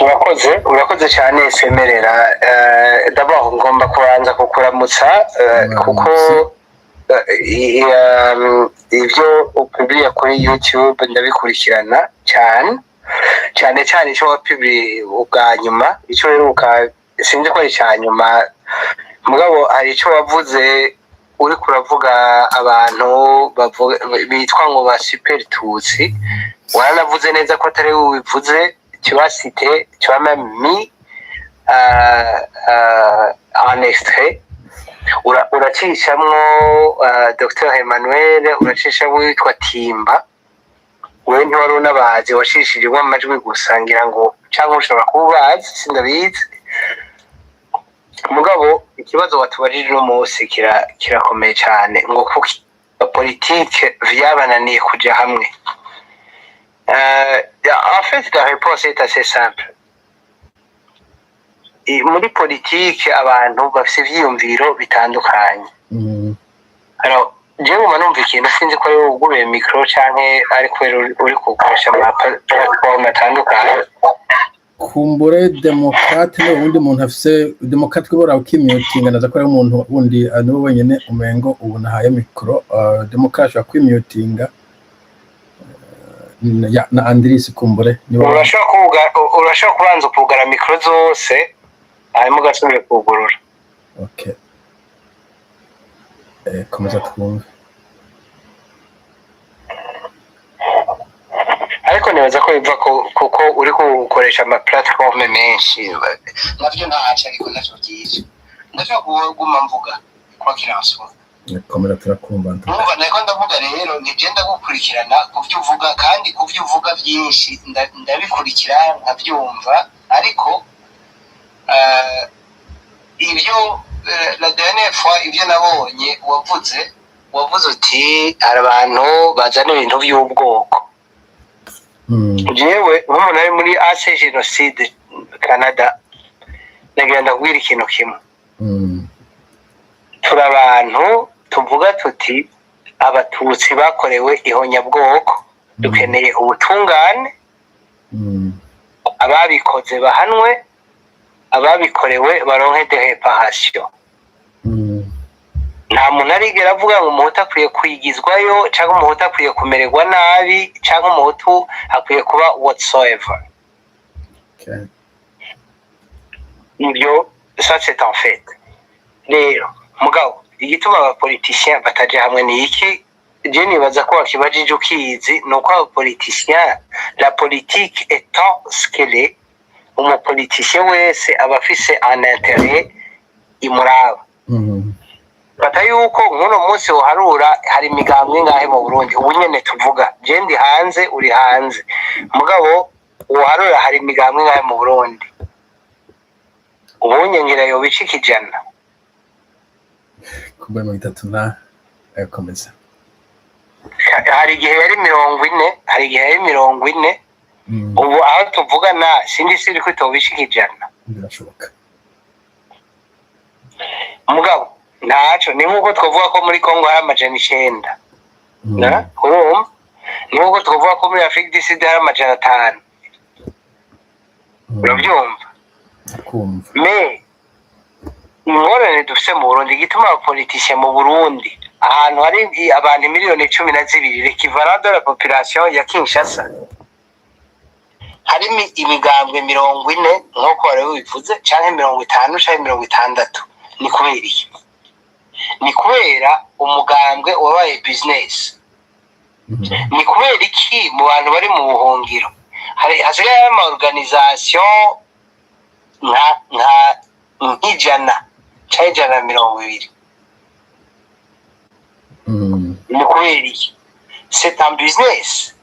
Urakoze, urakoze cyane. Semerera, d'abord ngomba kubanza kukuramutsa, kuko Mwaramutse. Ivyo upubliye kuri YouTube ndabikurikirana cyane cyane cyane. Ico wapubliye ubwa nyuma, ico uheruka, sinzi ko ari icya nyuma, mugabo hari ico wavuze uriko uravuga abantu bavuga bitwa ngo ba super tutsi. Waranavuze neza ko atari wowe ubivuze. Tu as cité, tu as même mis un extrait. Uracishamwo Dr Emmanuel, uracishamwo witwa Timba. Wewe ntiwari unabazi, wacishijemwo amajwi gusa ngira ngo, cyangwa ushobora kuba ubazi, sindabizi. Mugabo ikibazo watubajije uno munsi kirakomeye cyane, ngo kuki politike vyabananiye kuja hamwe. En fait, la réponse est assez simple. Muri politike abantu bafise ivyiyumviro bitandukanye. Alors, jewe nguma numva ikintu, sinzi ko ari wowe wuguruye micro canke ari kubera uri gukoresha ama platform atandukanye. Kumbure Demokrate ni uwundi muntu afise Demokrate kubera ukimyutinga, naza ko ari umuntu wundi, niwe wenyene umengo ubu nahaye micro. Demokrate ashobora kwimyutinga, na Andris kumbure niwe. Urashobora kubanza ukugara micro zose, hanyuma ugasubira kugurura. Okay. Komeza twumve. Ariko nibaza ko biva kuko uri gukoresha ama platform menshi. Navyo ntaco, ariko navyo byiza, ndashobora kuguma mvuga quoi qu'il en soit. Komeza, turakumva. Numva nariko ndavuga rero, ntigenda gukurikirana ku byo uvuga, kandi ku byo uvuga byinshi ndabikurikira nkabyumva. Ariko ibyo la dernière fois, ibyo nabonye wavuze uti hari abantu bazana ibintu by'ubwoko. Jewe nk'umuntu ari muri AC Génocide Canada, nagira ndakubwira ikintu kimwe. Turi abantu tuvuga tuti Abatutsi bakorewe ihonyabwoko, dukeneye ubutungane, ababikoze bahanwe, ababikorewe baronke de réparation. Nta muntu arigera avuga ngo Umuhutu akwiye kwigizwayo, cyangwa Umuhutu akwiye kumererwa nabi, cyangwa Umuhutu akwiye kuba whatsoever. Ibyo, ça c'est en fait. Rero mugabo igituma abapoliticiens bataja hamwe ni iki? Je nibaza ko wakibajije ukizi. Ni uko abapoliticiens, la politique étant ce qu'elle est, umupoliticien wese aba afise un intérêt imuraba. Fata yuko nk'uno munsi uharura hari imigambwe ingahe mu Burundi ubu nyene tuvuga? Je ndi hanze, uri hanze, mugabo uharura hari imigambwe ingahe mu Burundi ubunye? Ngira yoba ishika 100. Kumbura 30 na, komeza. Hari igihe yari 40, hari igihe yari 40. Ubu aho tuvugana sindi siri ko itoba ishika 100. Birashoboka. Mugabo ntaco, ni nk'uko twavuga ko muri Kongo hari 900. Na urumva, ni nk'uko twavuga ko muri Afrique du Sud hari 500. Urabyumva? Kumva. Mais ingorane dufise mu Burundi, igituma abapoliticiens mu Burundi, ahantu hari abantu miliyoni 12, l'équivalent de la population ya Kinshasa, harimo imigambwe 40 nk'uko wari bivuze, canke 50, canke 60, ni kubera iki? Ni kubera umugambwe wabaye business. Ni kubera iki mu bantu bari mu buhungiro hari hasigaye ama organisation nka nk'ijana canke 120? Ni kubera iki? C'est un business.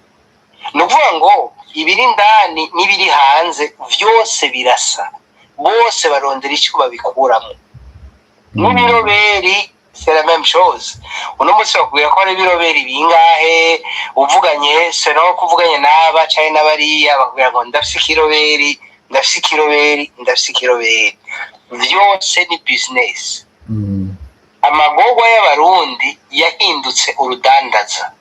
Ni ukuvuga ngo ibiri indani n'ibiri hanze vyose birasa, bose barondera icyo babikuramo. N'ibiroberi, c'est la même chose. Uno munsi bakubwira ko hari ibiroberi bingahe, uvuganye selon ko uvuganye n'aba canke n'abariya, bakubwira ngo ndafise ikiroberi, ndafise ikiroberi, ndafise ikiroberi. Vyose ni business. Amagorwa y'Abarundi yahindutse urudandaza.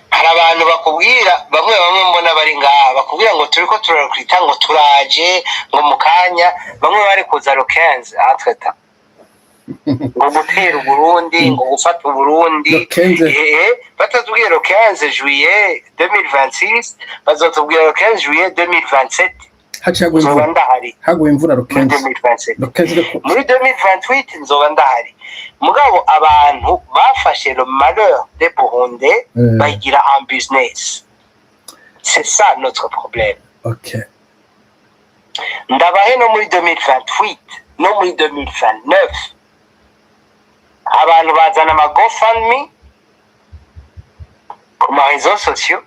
Hari abantu bakubwira, bamwe bamwe mbona bari ngaha, bakubwira ngo turiko turarecruta, ngo turaje, ngo mu kanya. Bamwe bari kuza le 15 entre-temps, ngo gutera Uburundi, ngo gufata Uburundi. Le 15. Batatubwiye le 15 juillet 2026, bazotubwira le 15 juillet 2027. Haciye hagwa Nzoba imvura. ndahari. Haguye imvura Muri le 15. 2027. Le 15 Muri 2028 nzoba ndahari. Mugabo abantu bafashe le malheur des Burundais bayigira un business. C'est ça notre problème. Ndabahe, no muri 2028, no muri 2029, abantu bazana ama GoFundMe ku ma réseaux sociaux.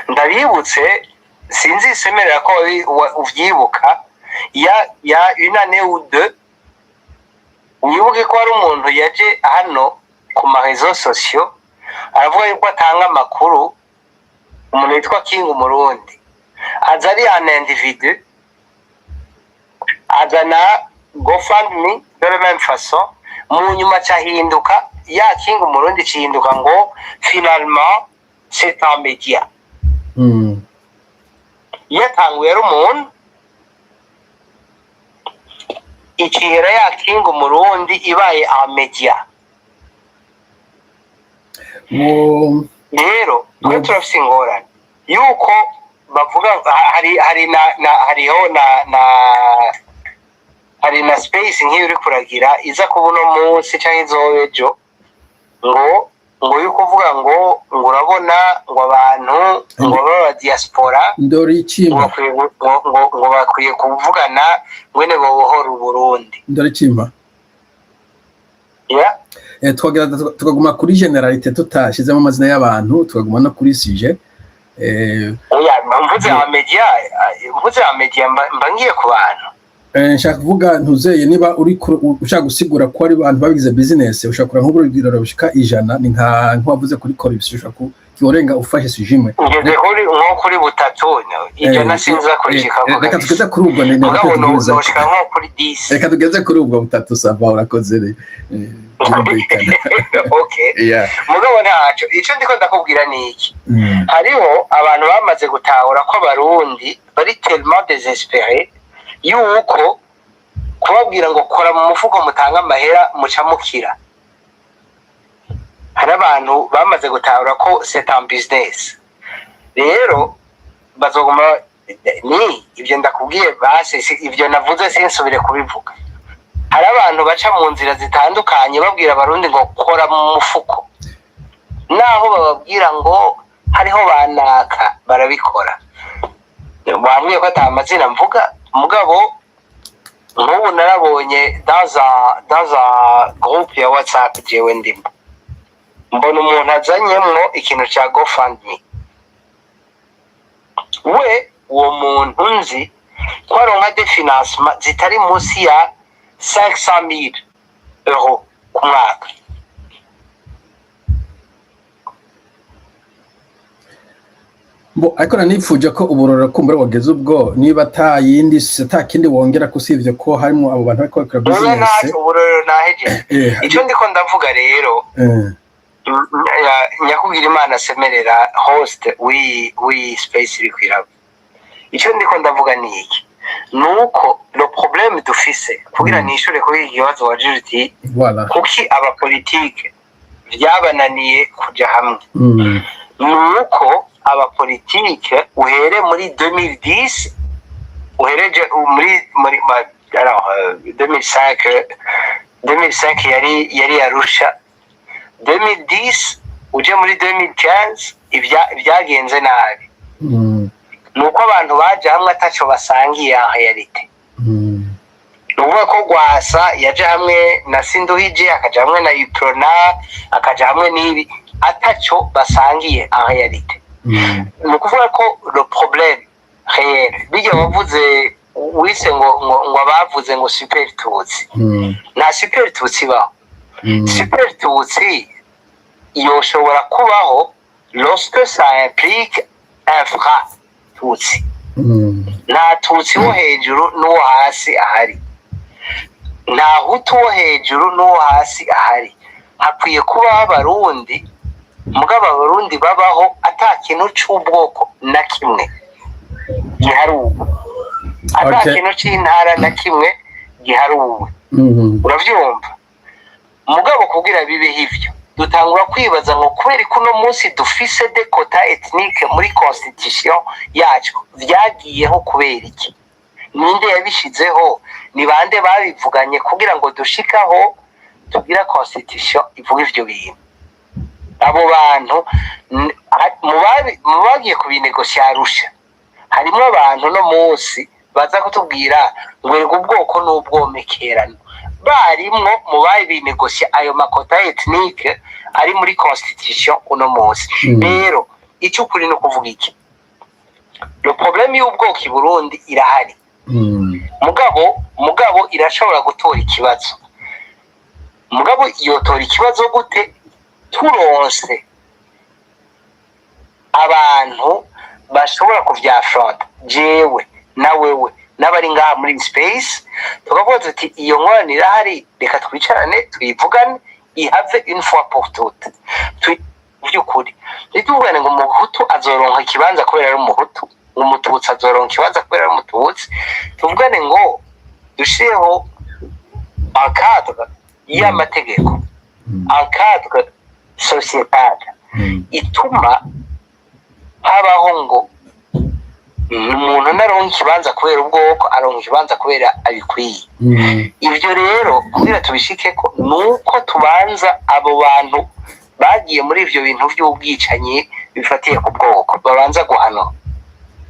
Ndabibutse, sinzi isemerera ko uvyibuka, ya une année ou deux, wibuke ko hari umuntu yaje hano ku ma réseaux sociaux aravuga yuko atanga amakuru, umuntu witwa King Umurundi. Aza ari un individu, azana GoFundMe de la même façon. Mu nyuma cahinduka ya King Umurundi, cihinduka ngo finalement c'est un média. Yatanguye ari umuntu, ikihera ya King Umurundi ibaye un média. Rero twe turafise ingorane yuko bavuga hari na hariho na hari na space nk'iyo uri kuragira iza kuba uno munsi canke izoba ejo, ngo yuko uvuga ngo urabona ngo abantu ngo baba diaspora Ndori ngo ikimpa. bakwiye ngo bakwiye kuvugana ngwene bobohora Uburundi. Ndori ikimpa. Ya. Twagera tukaguma kuri généralité, tutashizemo amazina y'abantu, tukaguma no kuri sujet. Oya, mvuze ama média, mvuze ama média, mba ngiye ku bantu. Nshaka kuvuga ntuzeye niba uri ushaka gusigura ko ari abantu babigize business, ushaka kureba nk'urugero rushika 100, ni nka nk'uwavuze kuri corruption, ushaka kurenga ufashe sujet imwe. Ngeze kuri nko kuri butatu, 100 sinza kurishikako. Reka tugeze kuri ubwo ni Mugabo tugeze. noshika nko kuri 10. Reka tugeze kuri ubwo butatu. Ça va, urakoze, birumvikana. Okay. Mugabo ntaco, ico ndiko ndakubwira ni iki: hariho abantu bamaze gutahura ko Abarundi bari tellement désespérés yuko kubabwira ngo kora mu mufuko, mutange amahera, muca mukira. Hari abantu bamaze gutahura ko c'est un business. Rero bazoguma ni ibyo ndakubwiye basi, ibyo navuze sinsubire kubivuga. Hari abantu baca mu nzira zitandukanye babwira Abarundi ngo kora mu mufuko, naho bababwira ngo hariho banaka barabikora. Wambwiye ko ata mazina mvuga, mugabo nk'ubu narabonye dans un groupe ya WhatsApp jewe ndimo, mbona umuntu azanyemwo ikintu ca GoFundMe. We uwo muntu nzi ko aronka des financements zitari munsi ya 500 000 euros ku mwaka. Bo, ariko nanifuje ko uburoro kumbura wageze ubwo, niba ata yindi, ata kindi wongera kusivye ko harimo abo bantu bariko bakora Oya. business. Ntacyo, uburorero nahejeje. Icyo ndiko ndavuga rero, nyakubwira Imana asemerera, host w'iyi space iri kwiraba, icyo ndiko ndavuga ni iki: ni uko le problème dufise, kugira nishure kuri iki kibazo wajije uti kuki abapolitike vyabananiye kuja hamwe, ni uko abapolitike uhere muri 2010, uhereje muri alors, 2005, 2005 yari Arusha, 2010 uje muri 2015, ibyagenze nabi. Ni uko abantu baje hamwe ataco basangiye en réalité. Ni ukuvuga ko Rwasa yaje hamwe na Sinduhije, akaja hamwe na Uprona, akaja hamwe n'ibi, ataco basangiye en réalité. Ni ukuvuga ko le problème réel, bijya wavuze wise ngo abavuze ngo super tutsi, nta super tutsi ibaho. Super tutsi yoshobora kubaho lorsque ça implique infra tutsi. Nta tutsi wo hejuru n'uwo hasi ahari, nta hutu wo hejuru n'uwo hasi ahari. Hakwiye kubaho Abarundi. Mugabo Abarundi babaho ata kintu c'ubwoko na kimwe giharuwe, ata kintu c'intara na kimwe giharuwe. Uravyumva? Mugabo kugira bibeho ivyo, dutangura kwibaza ngo kubera ko uno munsi dufise des quotas ethniques muri constitution yacu, vyagiyeho kubera iki? Ninde yabishizeho? Ni bande babivuganye kugira ngo dushikaho tugira constitution ivuga ivyo bintu? Abo bantu mu bagiye kubinegosya Arusha harimo abantu no munsi baza kutubwira ngo erega ubwoko n'ubwomekerano, barimwo mu babinegosya ayo ma quotas ethniques ari muri constitution uno munsi. Rero icyo ukuri ni ukuvuga iki? Le problème y'ubwoko i Burundi irahari, mugabo irashobora gutora ikibazo. Mugabo yotora ikibazo gute? Turonse abantu bashobora kuvyafronta, jewe na wewe n'abari ngaha muri space, tukavuga tuti iyo ngorane irahari, reka twicarane tuyivugane, ihave une fois pour toutes. Vy'ukuri ntituvugane ngo umuhutu azoronka ikibanza kubera ari umuhutu, ngo umututsi azoronka ikibanza kubera ari umututsi. Tuvugane ngo dushireho un cadre y'amategeko, un cadre sociétal ituma habaho ngo umuntu naronka ikibanza kubera ubwoko, aronka ikibanza kubera abikwiye. Ibyo rero kugira tubishikeko ni uko tubanza abo bantu bagiye muri ivyo bintu vy'ubwicanyi bifatiye ku bwoko babanza guhanwa.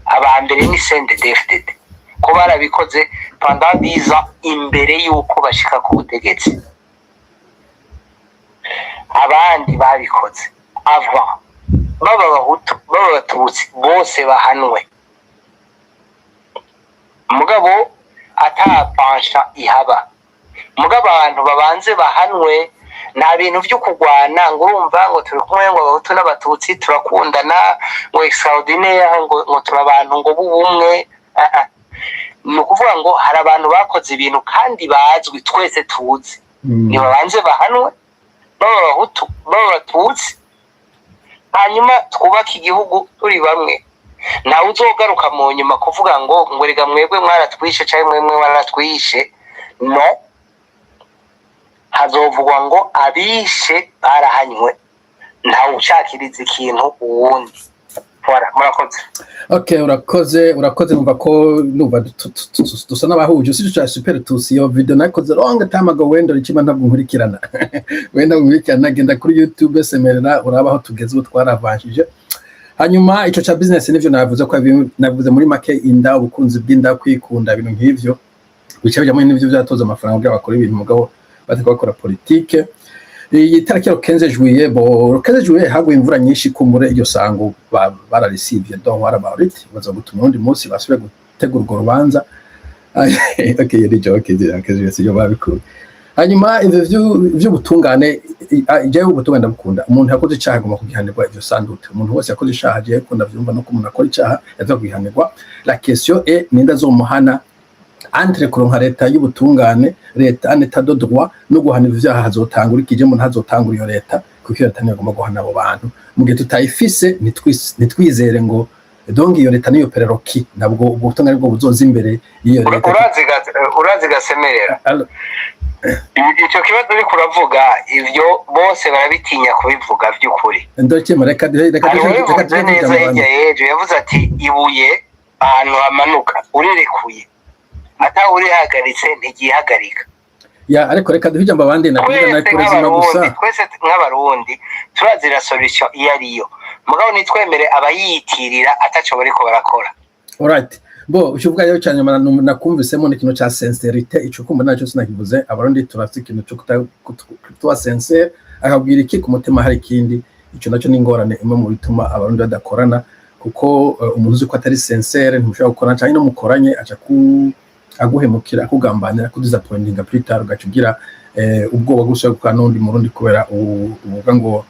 Aba mbere ni CNDD-FDD, ko barabikoze pendant 10 ans imbere y'uko bashika ku butegetsi. Abandi babikoze avant, baba abahutu, baba abatutsi, bose bahanwe, mugabo atapansha ihaba. Mugabo abantu babanze bahanwe. Nta bintu byo kurwana ngo urumva ngo turi kumwe, ngo abahutu n'abatutsi turakundana, ngo extraordinaire, ngo turi abantu ngo b'ubumwe. Ah, ah. Ni ukuvuga ngo hari abantu bakoze ibintu kandi bazwi, twese tuzi. Nibabanze bahanwe, baba abahutu, baba abatutsi, hanyuma twubake igihugu turi bamwe. Ntawe uzogaruka mu nyuma kuvuga ngo rega mwebwe mwaratwishe cyangwa mwebwe mwaratwishe. No hazovugwa ngo abishe barahanywe, ntawe ushakiriza ikintu uwundi. Voilà, murakoze. Okay, urakoze, urakoze. Numva ko numva dusa n'abahuje usibye cya super tusi. Iyo video nakoze long time ago, wenda rikima ntabwo nkurikirana, wenda nkurikirana. Genda kuri YouTube semerera, uraba aho tugeze ubu, twaravanshije. Hanyuma ico ca business nivyo navuze ko navuze muri make: inda, ubukunzi bw'inda, kwikunda, ibintu nk'ivyo bica bijamwo n'ivyo vyatoza amafaranga kugira bakore ibintu, mugabo bateka bakora politike. Iyi tariki ya 15 juillet, bo 15 juillet haguye imvura nyinshi, kumbure iryo sango bararisivye. Don't worry about it, baza gutuma undi munsi basubire gutegura urwo rubanza. Okay, yari joke, okay, siyo babikuye. Hanyuma ivyo vy'ubutungane, jewe ubutungane ndabukunda. Umuntu yakoze icaha agomba kugihanirwa, ivyo sandute. Umuntu wese yakoze icaha, jewe ko ndavyumva, nuko umuntu akora icaha yaza kugihanirwa. La question est: ninde azomuhana? Entre kuronka leta y'ubutungane, leta un état de droit, no guhana ivyaha, hazotangura ikije umuntu, hazotangura iyo leta, kuko iyo leta niyo igomba guhana abo bantu. Mu gihe tutayifise, ntitwizere ngo donc iyo leta niyo prérequis. Ntabwo ubwo butungane bwo buzoza imbere y'iyo leta. Urazi gasemerera. Allo? Ico kibazo uriko uravuga, ivyo bose barabitinya kubivuga by'ukuri. Ndokema, reka Hari reka uwabivuze neza ijambo. Hirya y'ejo yavuze ati ibuye ahantu hamanuka urirekuye atawe urihagaritse ntigihagarika. Ya, ariko reka duhe ijambo abandi, nakuvuga Twese na kurezima gusa. nk'abarundi, twese nk'abarundi turazira solution iyo ariyo, mugabo nitwemere abayiyitirira ataco bariko barakora. Alright. Bo, ukivuga rero cyane nyuma nakumvisemo ni ikintu ca sincérité. Ico kumva nacyo sinakivuze. Abarundi turafite ikintu cyo kuba sincère, akabwira iki ku mutima hari ikindi. Ico nacyo ni ingorane imwe mu bituma abarundi badakorana, kuko umuntu uzi ko atari sincère ntimushobora gukorana, cyangwa no mukoranye aca ku aguhemukira, akugambanira, akudisappointinga plus tard, ugaca ugira ubwoba gusa gukorana n'undi murundi kubera uvuga ngo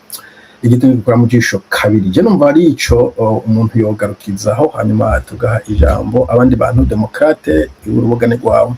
igiti gikora mu jisho kabiri. Je numva ari ico umuntu yogarukizaho, hanyuma tugaha ijambo abandi bantu. Demokrate, urubugane rwawe.